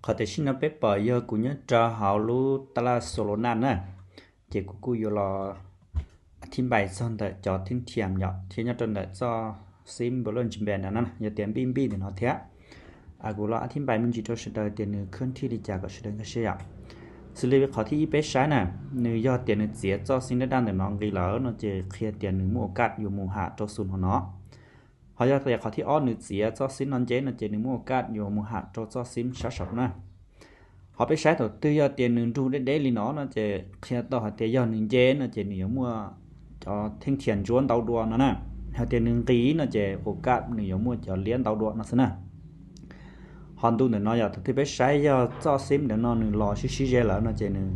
Qhov tam sim no peb pom yog kuv nyob rau hauv lub tab laj Solos na, ces kuv kuj yuav los thib npais txog ntawm cov theeb thiam yom, thiab nyob rau ntawm txoj xib npau loj ntsis npe no na, yog tias npij npij ntawm no thiab. Kuv los thib npais me ntsis rau sawv daws tias nws khwb thij li cas kom sawv daws nkag siab yom. Xws li qhov thib ib peb saib na, nws yog tias nws txiav txoj xib daj daj ntawm no nqis lawm no ces qhia tias nws muaj ua kaj yuav mus ham rau xus hauv no. Ho yog tias qhov thib ob nws txiav txoj xib no nceb no ces nws muaj ua kaj yuav mus ham rau txoj xib sab saud na. Ho peb saib thaum twg yog tias nws nrug deb deb li no no ces qhia tau hais tias yog nws nceb no ces nws yuav muaj cov theeb thiam ntsuab ntau dua no na. Hos tias nws nqis no ces ua kaj nws yuav muaj cov liab ntau dua no xwb na. Ho ntu ntawm no yog thaum twg peb saib yog txoj xib ntawm no nws los sib sib ze lawm no ces nws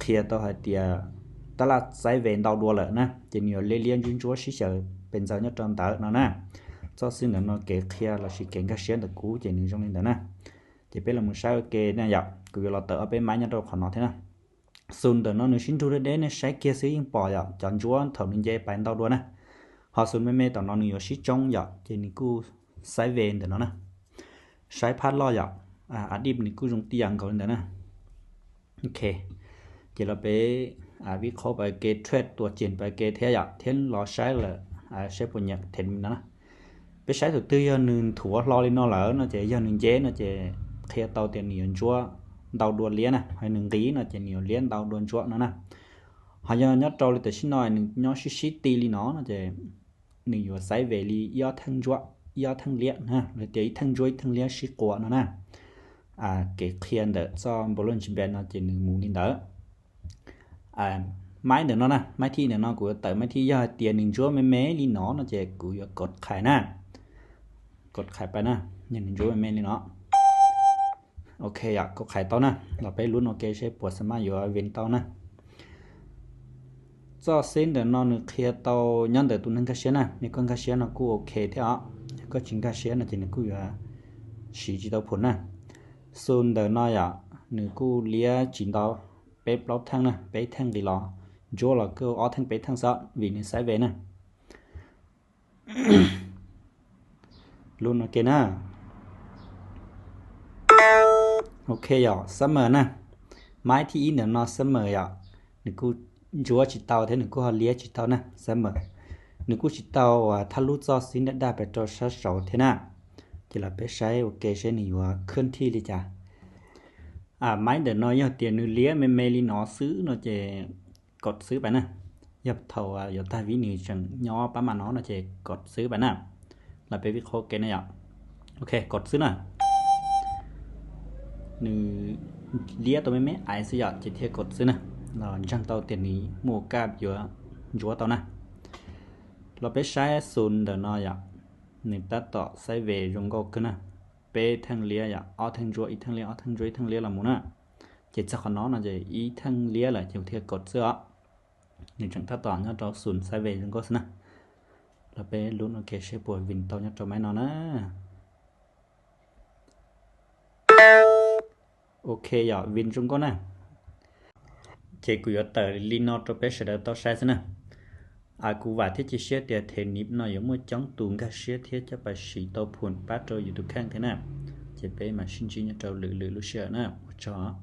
qhia tau hais tias tab laj xaiv ve ntau dua lawm na, ces nws yuav liab liab ntsuab ntsuab sib xyaw pes ntxaws nyob rau ntawd no na. Txoj xib ntawm no kev qhia lossis kev nkag siab ntawm kuv ces nws zoo li ntawd na. Ces peb los mus saib ua ke na yom, kuv yuav los tawm ob peb maib nyob rau qhov no thiab na. Xus ntawm no nws sib nrug deb deb, nej saib kiag xwb yeej pom yom, cov ntsuab thaum nws nce pais ntau dua na. Ho xus me me tom no nws yuav sib tsoob yom, ces nws kuj xaiv ve ntawm no na. Saib phab loj yom, a dib nws kuj zoo tib yam nkaus li ntawd na. Ok, ces los peb vib qhob pas ke, thuaj tuam ceem pas ke thiab yom, thiab los saib lawm, saib puas nyiam them no na. Peb saib thaum twg yog nws nthuav hlo li no lawm no ces yog nws nceb no ces qhia tau tias nws yuav ntsuab ntau dua liab na, ho nws nqis no ces nws yuav liab ntau dua ntsuab no na. Ho yog nyob rau li tam sim no nws nyob sib sib ti li no no ces nws yuav xaiv ve li ib ob theej ntsuab, ib ob theej liab na, los tias ib theej ntsuab ib theej liab sib quas no na. Kev qhia ntawm txoj npau loj ntsis npe no ces nws mus li ntawd. Maib ntawm no na, maib thib ib ntawm no kuv yuav tawm maib thib, yog hais tias nws ntsuab me me li no no ces kuv yuav kov qhais na. Kov qhais pais na, yog nws ntsuab me me li no. Ok yom, kov qhais tau na, los peb lub no ke seb puas xa maj yuav vin tau na. Txoj xib ntawm no nws qhia tau nyob ntawm tus neeg nkag siab na, nej koj nkag siab no kuj ok thiab os, yog koj tsis nkag siab no ces nws kuj yuav siv tsis tau phum na. Xus ntawm no yom, nws kuj liab tsis ntau, peb plaub theej na, peb theej nqis los, ntsuab los kuj ob theej peb theej xwb vim nws xaiv ve na. Lub no ke na. Ok yom, summer na. Maib thib ib ntawm no summer yom, nws kuj ntsuab tsis tau thiab nws kuj ho liab tsis tau na, summer. Nws kuj tsis tau uas thab lub txoj xib daj daj pes rau sab saud thiab na. Ces los peb saib ua ke seb nws yuav khwb thij li cas. Maib ntawm no yog tias nws liab me me li no xwb no ces kov xwb pais na. Yog thaum yuav tag vib nws tseem nyob pab mas no no ces kov xwb pais na. Los peb vib qhob ke na yom. Ok, kov xwb na. Nws liab tau me me aiv xwb yom, ces thiaj kov xwb na. Los ntseeg tau tias nws muaj kaj yuav ntsuab tau na. Los peb saib xus ntawm no yom, nws tab tom xaiv ve zoo nkauj kawg na. Peb theej liab yom, ob theej ntsuab, ib theej liab, ob theej ntsuab, ib theej liab los mus na. Ces txog qhov no no ces ib theej liab lawm ces kuv thiaj kov xwb os. Nws tseem tab tom nyob rau xus xaiv ve zoo nkauj xwb na. Los peb lub no ke seb puas vin tau nyob rau maib no na. Ok yom, vin zoo nkauj na. Ces kuv yuav tawm li no rau peb sawv daws tau saib xwb na. Kuv vam thiab cia siab tias them nib no yuav muaj coob tus nkag siab thiab coj pas siv tau phum pab rau yus tus kheej thiab na. Ces peb mam sib ntsib nyob rau lwm lwm lub sij hawm na, ua tsaug.